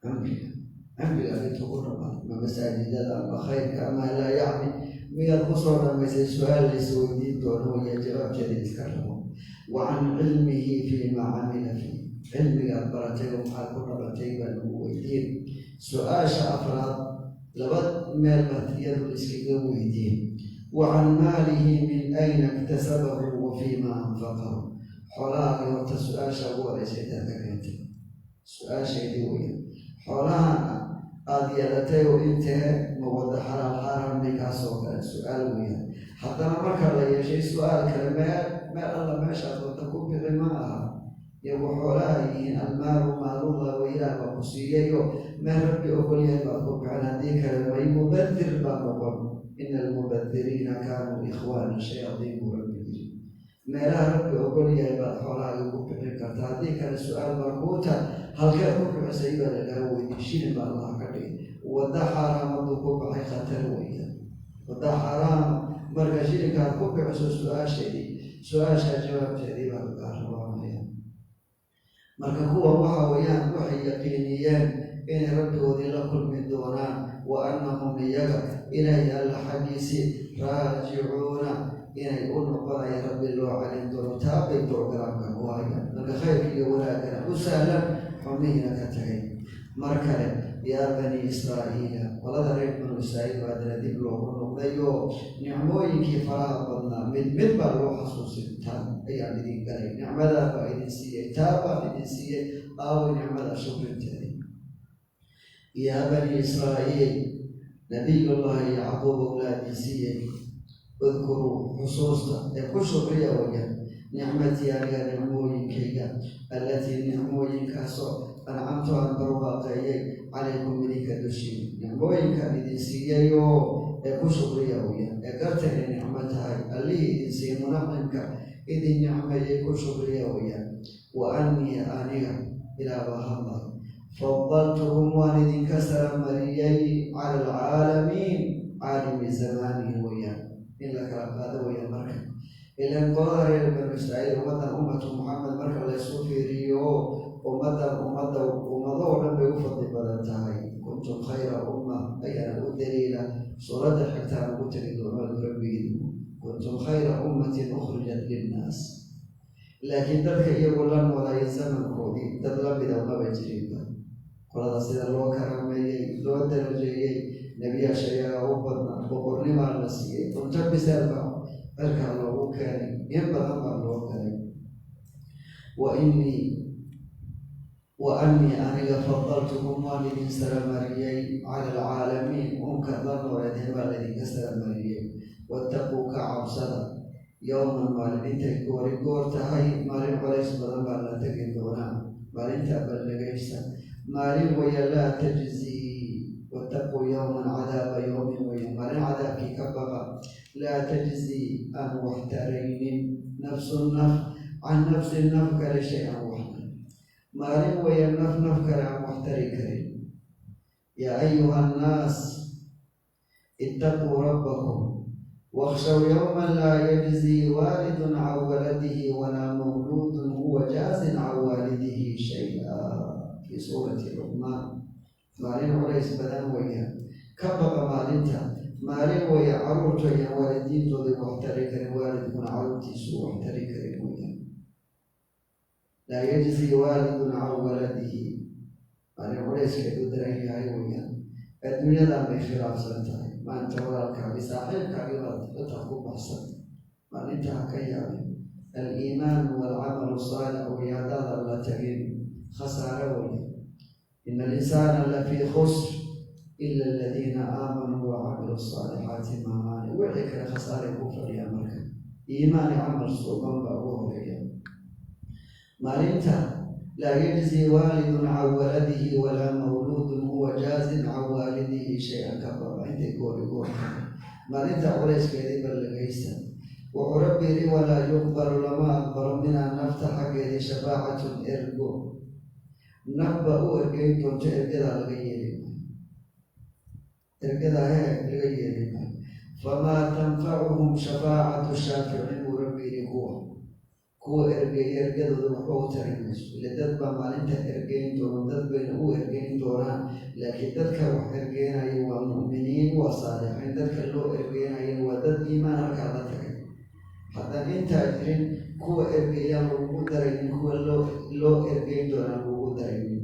cumriga intuu ku dhamaaday, ma masaajidada ama khayrka ama laa yacni miyaad kusoo dhamaysay? Su-aal lays weydiin doono waya, jawaabteeda iska rabo. Wa can cilmihi fiima camila fiih, cilmigaad baratay oo maxaad ku dhaqantay baa lagu weydiin. Su-aasha afraad laba meel baad iyadu iskaga weydiin. Wa can maalihi min ayna iktasabahu wa fiima anfaqahu. Xoolahaagii horta su-aasha ugu horeysa intaad ka keentay, su-aashaydii weya. Xoolahana aada yeelatay oo intee ma wada xalaal xaaraan may kaa soo galeen? Su-aal weeyaan. Haddana marka la yeeshay su-aal kale, meel meel alla meeshaad wada ku bixi ma aha, iyagu xoolaha yihiin. Almaalu maalullah wa Ilaah baa ku siiyayo, meel Rabbi ogol yahay baad ku bixin, haddii kale may mubadir baa noqon. Ina almubadiriina kaanuu ikhwaana shayaadiin, buu Rabbi yiri. Meelaha Rabbi ogol yahay baad xoolahaaga ku bixin karta, haddii kale su-aal baa kuuta, halkeed ku bixisay baa lagaa weydiy. Shilin baa Allaha ka dhigay, wadda xaaraam hadduu ku baxay khatar weeyaan. Wadda xaaraam marka shilinkaad ku bixiso, su-aasheedii, su-aashaa jawaabteedii baa lagaa rabaanaya. Marka kuwa waxa weeyaan waxay yaqiiniyeen inay rabbigoodii la kulmi doonaan, wa annahum iyaga ilaahi alla xaggiisii raajicuuna, inay u noqonaya, Rabbi loo celin doono. Taabay programka ku hayaan. Marka khayrka iyo wanaagana u sahlan, xumihiina ka tagay. Mar kale, yaa bani Israa'iila, qolada reer banu Israa'iil baa dana dib loogu noqday oo nicmooyinkii faraha badnaa mid mid baa loo xasuusin. Taa ayaan idin galay, nicmadaa baa idin siiyey, taa baan idin siiyey, aaway nicmada shukrinteedi? Yaa bani Israa'iil, nabiyullaahi Yacquub owlaadiisiiyey, udkuruu, xusuusta ee ku shukriya waya, nicmatii, aniga nicmooyinkayga, allatii, nicmooyinkaasoo, ancamtu, aan barwaaqeeyey, calaykum, idinka dushiin, nicmooyinkaan idin siiyayoo ee ku shukriya waya, ee garta inay nicmo tahay allihii idin siiyey, munacimka idin nicmeeyey ku shukriya waya. Wa annii aniga, Ilaah baa hadlay, fadaltukum, waan idinka saramariyey, cala alcaalamiin, caalimi zamaanihi weyaan, in la kala qaado weyaan. Marka ilaan qolada reer banu Israa'iil, ummaddan ummatu Muxamed marka laysu fiiriyo, ummaddan ummadda ummado oo dhan bay u fadli badan tahay. Kuntum khayra umma ayaana u daliila, suuradda xigtaan ugu tegi doono Rabbigiidu, kuntum khayra ummatin ukhrijat linnaas. Laakiin dadka iyagu la noolaya zamankoodii dad lamida maba jirinba. Qolada sida loo karaameeyey, loo darajeeyey, nebiyaasha iyagaa u badnaa, boqornimaa la siiyey, cunto bisaal baa cirkaa loogu keenay, in badan baa loo galay. Wa innii, wa annii aniga, fadaltukum, waan idin saramariyey, cala alcaalamiin, unkaad la nooleedeen baa laydinka saramariyey. Wattaquu, ka cabsada, yowman, maalin intay goori goor tahay, maalin colays badan baa la tegi doonaa, maalintaa baldhagaysta, maalin waya laa tajzii. Wattaquu yowman, cadaaba yowmin waya, maalin cadaabkii ka baqa, laa tajzii, aan wax taraynin, nafsun naf, can nafsin, naf kale, shay-an waxna, maalin waya naf naf kale aan wax tari karin. Yaa ayuha annaas ittaquu rabbakum. Wakhshaw yowman laa yajzii waalidun can waladihi walaa mawluudun huwa jaazin can waalidihi shay-a, fii suurati Luqmaan. Maalin culays badan weeyaan, ka baqa maalinta. Maalin weeya caruurtu ayaan waalidiintoodii wax tari karin, waalidkuna caruurtiisu wax tari karin weeyaan. Laa yajzii waalidun can waladihi, maalin culayskeedu daran yahay weeyaan. Adduunyadan bay khilaafsan tahay. Maanta walaalkaagi, saaxiibkaagi baad xitaa ku baxsan. Maalinta ha ka yaabin. Aliimaan waalcamalu saalix wey. Haddaadan la tagin, khasaare weya. Ina alinsaana lafii khusr ila aladiina aamanuu wacamilu saalixaati maahaane, wixii kale khasaaray ku fadhiyaan. Marka iimaan i camal suuban baa ugu horeeya. Maalinta laa yajzii waalidun can waladihi walaa mawluudun huwa jaazin can waalidihi shay-an, ka baqa intay goori goor tahay. Maalinta culayskeedii ballagaysta. Wuxuu Rabbi yidhi: walaa yuqbalu, lama aqbalo, minhaa, nafta xaggeedii, shafaacatun, ergo. Nafba u ergeyn doonto, ergadaa laga yeeli maayo. Ergadaa hee laga yeeli maayo. Famaa tanfacuhum shafaacatu shaaficiin, buu Rabbi yidhi. Kuwa ergeeya ergadooda waxba u tari mayso. Ile dad baa maalinta ergeyn doono, dad bayna u ergeyn doonaan, laakiin dadka wax ergeynaya waa mu'miniin, waa saalixiin. Dadka loo ergeynaya waa dad iimaan halkaa la tagay. Haddaan intaa jirin, kuwa ergeeyaan lagugu daraynin, kuwa loo ergeyn doonaan lagugu daraynin.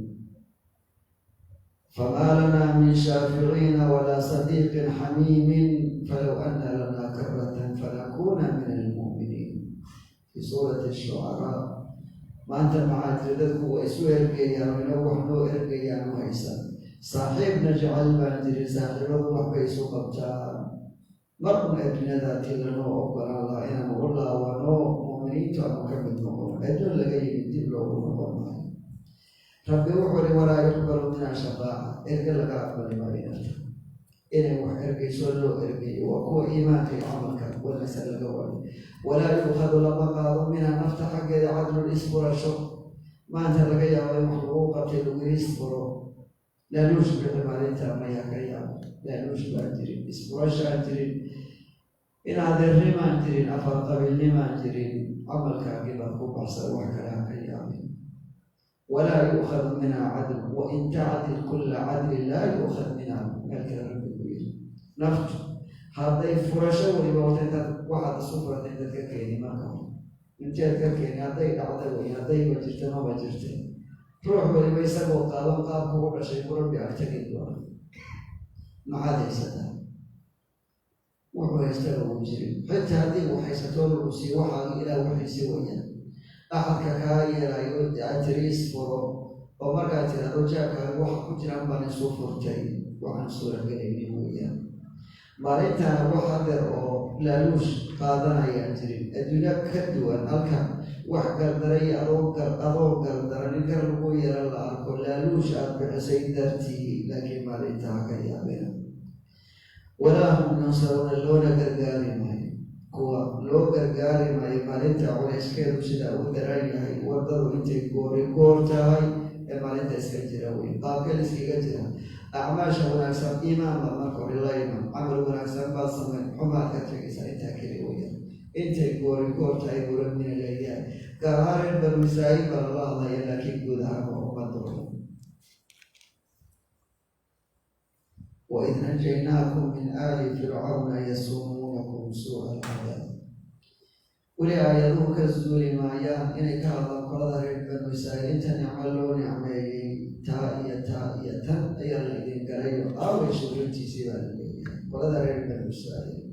Famaa lanaa min shaaficiina walaa sadiiqin xamiimin falow ana lanaa karatan fanakuuna min almu'miniin, fi suurati Shucaraa. Maanta maxaa jira? Dadku waa isu ergeeyaan oo inagu wax noo ergayaan u haysan. Saaxiibna jecel baan jirin. Saaxiibadu waxbay isu qabtaan. Mar un adduunyadaati lanoo ogolaan lahaa inaanu u laawano, mu'miniintu aanu ka mid noqono. Adduun laga yimid dib loogu noqon maayo. Rabbi wuxuu uri: walaa yuqbalu minha shafaaca, erge laga aqbali maayo nafta inay wax ergeyso loo ergeeyo. Waa kuwa iimaanka iyo camalka wanaagsan laga waayo. Walaa yuukhadu, lama qaado, minha, nafta xaggeeda, cadlun, isfurasho. Maanta laga yaabo in wax lagu qabtay, lagu isfuro, laaluush bixi. Maalinta maya, ka yaabo. Laaluush baan jirin, isfurashaan jirin, in adeernimaan jirin, afar qabiilnimaan jirin. Camalkaagii baad ku baxsan, wax kale ha ka yaabin. Walaa yuukhadu minha cadl wain tacdil kulla cadlin laa yuukhad minha, meel kale Rabbi ku yiri. Naftu hadday furasho weliba wata, intaad waxaad isu furatay intaad ka keeni, marka hore inteed ka keeni, hadday dhacda wey. Haddayba jirta, maba jirta. Ruux weliba isagoo qaaban qaabka u dhashay buu Rabbi agtagi doona. Maxaad haysataa? Wuxuu haystaba uu jirin. Xitaa haddii uu haysatoo lagu siiyo, waxaagi Ilaah wixiisi wayaan. Axadka kaa yeelayo aad tiri isfuro, oo markaad tirahdo jaabkaaga waxa ku jiraan baan isu furtay, waxaan suuragelaynin weeyaan. Maalintaana wax hadeer oo laaluush qaadanayaan jirin. Adduunya ka duwan halkan, wax gardaray, adoo gardaranin gar lagu yeelan la arko laaluush aad bixisay dartii. Laakiin maalinta ha ka yaabina. Walaa hum yunsaruuna, loona gargaari maayo. Kuwa loo gargaari maayo maalinta culayskeedu sidaa u daran yahay. Wadadu intay goori goor tahay ee maalinta iska jira wey. Qaabkee iskaga jira? Acmaasha wanaagsan, iimaan baad marka hore la iman, camal wanaagsan baad samayn, xumaad ka tegaysaa. Intaa keli weyaan. Intay goori goor tahay buu Rabbina leeyahay. Gaar ahaan reer Banu Israa'iil baa lala hadlaya, laakiin guud ahaan waa ummadooda. Waid najaynaakum min aali fircawna yasuumuunakum suu'a alcadaab. Weli aayaduhu ka zuuli maayaan inay ka hadlaan qolada reer Banu Israa'iil. Inta nicmo loo nicmeeyey, taa iyo taa iyo tan ayaa la idin galayo, aaway shugulintiisii, baa la leeyahay qolada reer Banu Israa'iil.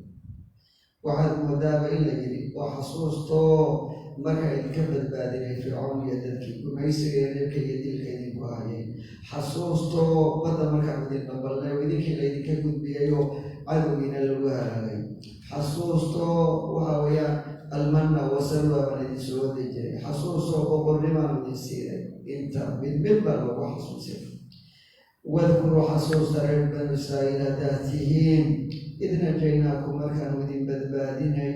Waxaad moodaaba in la yidhi oo xasuustoo marka idinka badbaadinay Fircoon iyo dadkii gumaysiga iyo dhibka iyo dilka idinku hayay. Xasuustoo badda markaan idin dhabalnay oo idinkii laydinka gudbiyayoo cadowgiina lagu halaagay. Xasuustoo waxa weeyaan almanna wasalwa baan idin soo wadi jiray. Xasuustoo boqornimaan idin siinay. Inta mid mid baa loogu xasuusay. Wadkuruu, xasuusta reer Banu Israa'iil haddaad tihiin, id najaynaakum, markaanu idin badbaadinay,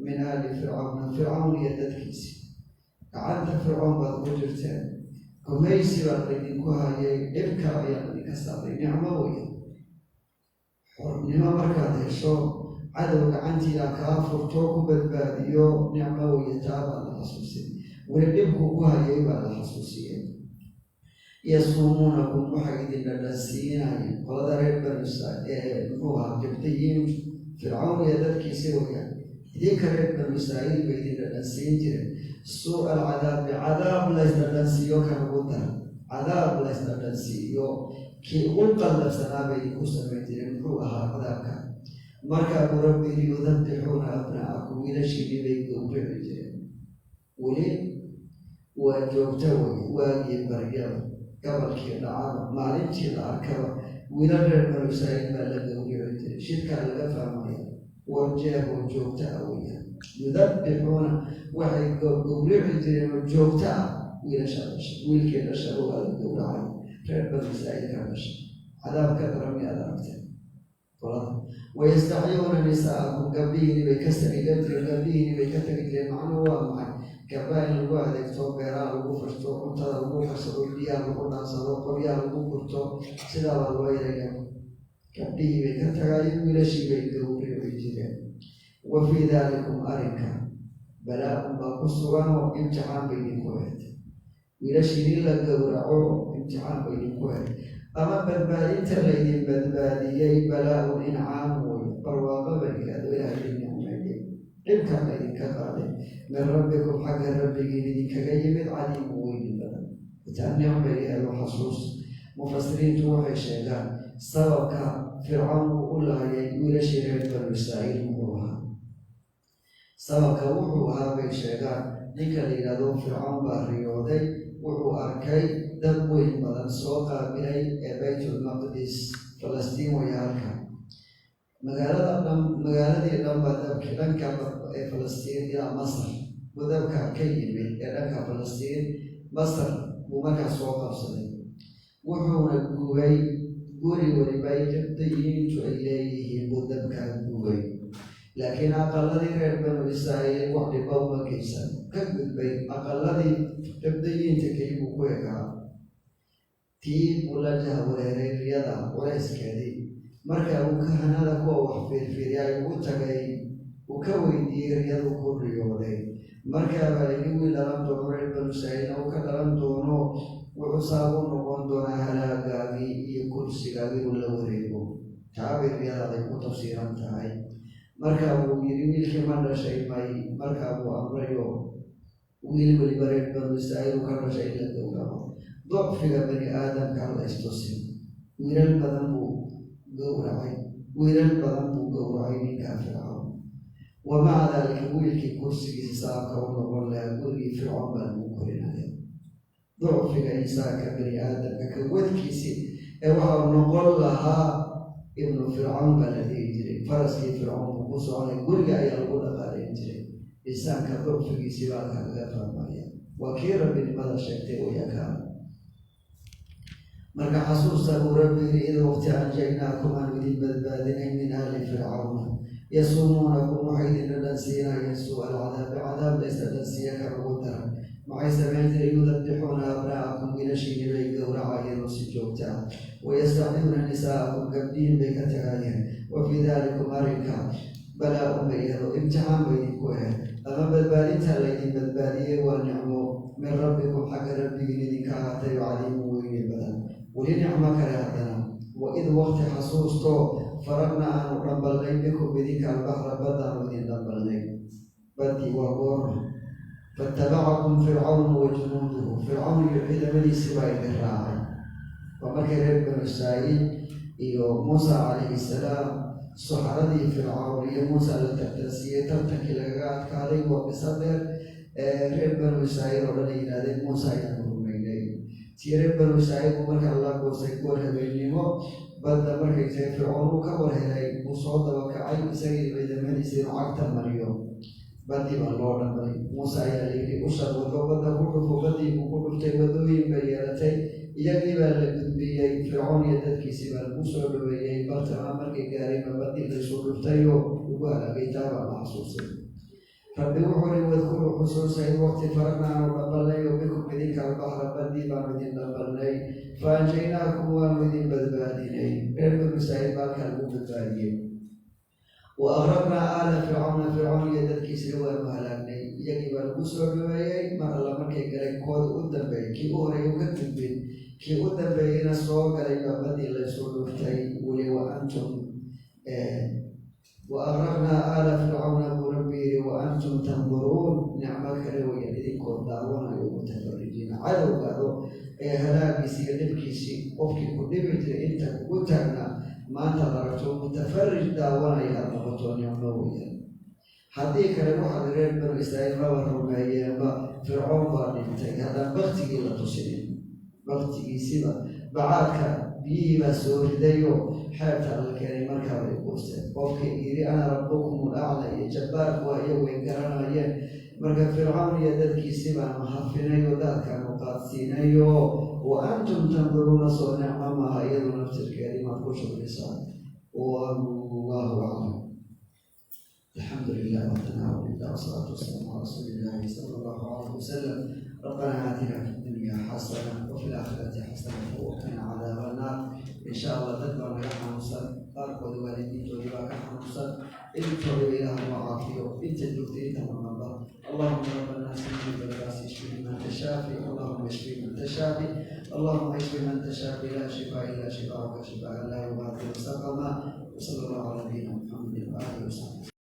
min aali fircawna, Fircawn iyo dadkiisi. Gacanta Fircoon baad ku jirteen, gumaysi baa laydinku hayay, dhibka ayaan idinka saaray. Nicmo weya xornimo markaad hesho. Cadow gacantiina kaa furto ku badbaadiyo nicmo weeye, taa baa la xasuusiyey. Weli dhibku ku hayay baa la xasuusiyey. Yasuumuunakum, waxay idin dhadhansiinayeen qolada reer banu ee muxuu ahaa Qibdiyiintu, Fircawn iyo dadkiisi wayaan. Idinka reer Banu Israa'iil bay idin dhadhansiin jireen suu'a alcadaabi, cadaab laysdhadhansiiyo kan ugu daran, cadaab laysdhadhansiiyo kii ugu qallafsanaa bay idinku samayn jireen. Muxuu ahaa cadaabka? Markaa buu Rabbi yidhi: yudabixuuna abna'akum, wiilashiinii bay gowrici jireen. Weli waa joogto wey, waagii baryada, gabalkii dhacaba, maalintii la arkaba, wiilal reer Banu Israa'iil baa la gowrici jiray. Shidkaa laga fahmaya warjeehoo joogto ah weeyaan. Yudabixuuna, waxay gowrici jireen oo joogto ah wiilasha dhasha. Wiilkii dhashaba waa la gowracay, reer Banu Israa'iil ka dhashay. Cadaab ka daran miyaad aragteen qolada? Wayastaxyuuna nisaa'akum, gabdhihiini bay ka sariigan jireen, gabdhihiini bay ka tegi jireen. Macnuhu waa maxay? Gabdhaha in lagu adeegto, beeraha lagu fashto, cuntada lagu karsado, biyaha lagu dhaansado, qoryaha lagu gurto, sidaa baa loo yaraya. Gabdhihii bay ka tagaayeen, wiilashii bay gowrici jireen. Wa fii daalikum, arrinka, balaa-un baa ku suganoo imtixaan bay idinku ahayd. Wiilashii in la gowraco imtixaan bay idinku ahayd, ama badbaadinta laydin badbaadiyey balaa-un incaam wey, barwaaqo bay ahayd oo Ilaah idin nicmeeyey, dhibka laydinka qaaday, min rabbikum, xagga Rabbigiin idinkaga yimid, cadiimu, weyni badan. Itaa nicmay ahayd oo xasuus. Mufasiriintu waxay sheegaan sababka Fircawn uu u laayay wiilashii reer Banu Israa'iil muxuu ahaa. Sababka wuxuu ahaa, bay sheegaan, ninka la yidhahdo Fircawn baa riyooday. Wuxuu arkay dab weyn badan soo qaabilay ee Baytulmaqdis, Falastiin way halka magaalada dhan, magaaladii dhan baa dabkii dhanka ee Falastiin ilaa Masar buu dabka ka yimid. Ee dhanka Falastiin Masar buu markaas soo qabsaday, wuxuuna gubay guri weliba ay Qibdiyiintu ay leeyihiin buu dabkaa gubay, laakiin aqaladii reer Banu Israa'iil wax dhiba uma geysan, ka gudbay. Aqaladii Qibdiyiinta keli buu ku ekaa. Tii buu la jahwareeray riyada culayskeedii. Marka uu kahanada, kuwa wax fiirfiiriyay, ugu tagay, uu ka weydiiyey riyadu ku riyooday. Markaa baa layidhi wiil dhalan doono reer Banu Israa'iilna uu ka dhalan doono, wuxuu saab u noqon doonaa halaagaagii iyo kursigaagii inuu la wareego. Taabay riyadaaday ku tafsiiran tahay. Markaa buu yidhi: wiilkii ma dhashay? May. Markaa buu amrayo wiil weliba reer Banu Israa'iil uu ka dhashay in la gowraco. Ducfiga bani aadamka la istusin. Wiilal badan buu gowracay, wiilal badan buu gowracay ninkaa Fircawn. Wa maca daalika, wiilkii kursigiisa saabka u noqon lahaa gurigii Fircoon baa lagu korinaya. Ducfiga insaanka, bani aadamka, ka wadkiisii ee waxau noqon lahaa ibnu Fircawn baa la dhihi jiray, faraskii Fircoon buu ku soconay, guriga ayaa lagu dhaqaalayn jiray. Insaanka ducfigiisii baa halkaa laga fahmaya. Waa kii rabbinimada sheegtay wayakaa. Marka xasuusta, buu Rabbi yiri, id waqti anjaynaakum, aanu idin badbaadinay, min aali Fircawna, yasuumuunakum, waxay idin dhadhansiinayeen suu'a alcadaabi, cadaab laysa dhadhansiiya kan ugu daran. Maxay samayn jireen? Yudabixuuna abna'akum, wiilashiini bay gowracayeen oo si joogta ah. Wayastaxyuuna nisaa'akum, gabdhihin bay ka tagayeen. Wa fii daalikum, arrinka, balaa-un bay iyado imtixaan bay idinku ahayd, ama badbaadinta laydin badbaadiyey waa nicmo min rabbikum, xagga Rabbigiin idinka ahaatay, oo cadiimu, weyni badan. Weli nicmo kale haddana. Wa id waqti xasuusto faragna, aanu dhambalnay, bikum, idinka, albaxra, baddaanu idin dhambalnay. Baddii waa goorma? Faitabacakum Fircawnu wa junuuduhu, Fircawn iyo ciidamadiisii baa idin raacay. Waa markay reer Banu Israa'iil iyo Muusa calayhi salaam, suxaradii Fircawn iyo Muusa la tartansiiyey, tartankii lagaga adkaaday. Waa qiso dheer. Reer Banu Israa'iil oo dhan ay yidhahdeen: Muusa ayaanu rumaynay. Tii reer Banu Israa'iil buu markaa la goosay goor habeennimo badda markay tahay. Fircoon uu ka war helay, uu soo dabakacay isagii ciidamadiisa inuu cagta mariyo. Baddii baa loo dhamay. Muuse ayaa la yidhi: usha wado badda ku dhufo. Baddii buu ku dhuftay, waddooyin bay yeelatay, iyagii baa la gudbiyey. Fircoon iyo dadkiisii baa lagu soo dhaweeyey bartama. Markay gaarayba baddii laysu dhuftay oo lagu halaagay. Taa baa la xasuusay. Rabbi wuxuu ri: wadkuruu, xusuusa, id waqti faragna, aanu dhambalnay, oo bikum, idinka, albaxra, baddii baanu idin dhambalnay. Fa anjaynaakum, waanu idin badbaadinay. Reer Banu Israa'iil baa halkaa lagu badbaadiyey. Wa aqrabnaa aala Fircawna, Fircawn iyo dadkiisina waanu halaagnay. Iyagii baa lagu soo dhaweeyey. Mar alla markay galeen, kooda u dambeeyey, kii u horeeyay u ka gudbin, kii u dambeeyeyna soo galay baa badii laysoo dhuftay. Weli wa antum wa aqrabnaa aala Fircawna buu Rabbi yiri, wa antum tanduruun. Nicmo kale weeyaan, idinkoo daawanayo, mutafarijiina, cadowgaado ee halaagiisi iyo dhibkiisii, qofkii ku dhibi jiray inta kugu taagnaa maanta la aragto, mutafarij daawanaya aada noqoto, nicmo weeyaan. Haddii kale waxaad reer Banu Israa'iil maba rumeeyeenba. Fircoon baa dhintay haddaan baktigii la tusinin, baktigiisiba bacaadka biyihii baa soo ridayo, xeebta la keenay, markaa bay quusteen. Qofkii yiri "ana rabbukum alacla" iyo jabbaarku waa iyagu ay garanayeen. Marka Fircawn iyo dadkiisi baanu hafinayo, daadkaanu qaadsiinayo, wa antum tanduruuna. Soo nicmo maaha iyadu naftirkeedii? Maad ku shukrisaan? Wallahu aclam. الحمد لله والثناء لله والصلاة والسلام على رسول الله صلى الله عليه وسلم. ربنا آتنا في الدنيا حسنة وفي الآخرة حسنة وقنا عذاب النار. إن شاء الله dad baa naga xanuunsan, qaarkood waalidiintoodii baa ka xanuunsan. Intooda Ilaah noo caafiyo, inta joogtay, inta maqanba. اللهم رب الناس اذهب الباس، اشفي من انت شافي، اللهم اشفي من انت شافي، اللهم اشفي من انت شافي، لا شفاء الا شفاءك، شفاء لا يغادر سقما. وصلى الله على نبينا محمد وآله وصحبه.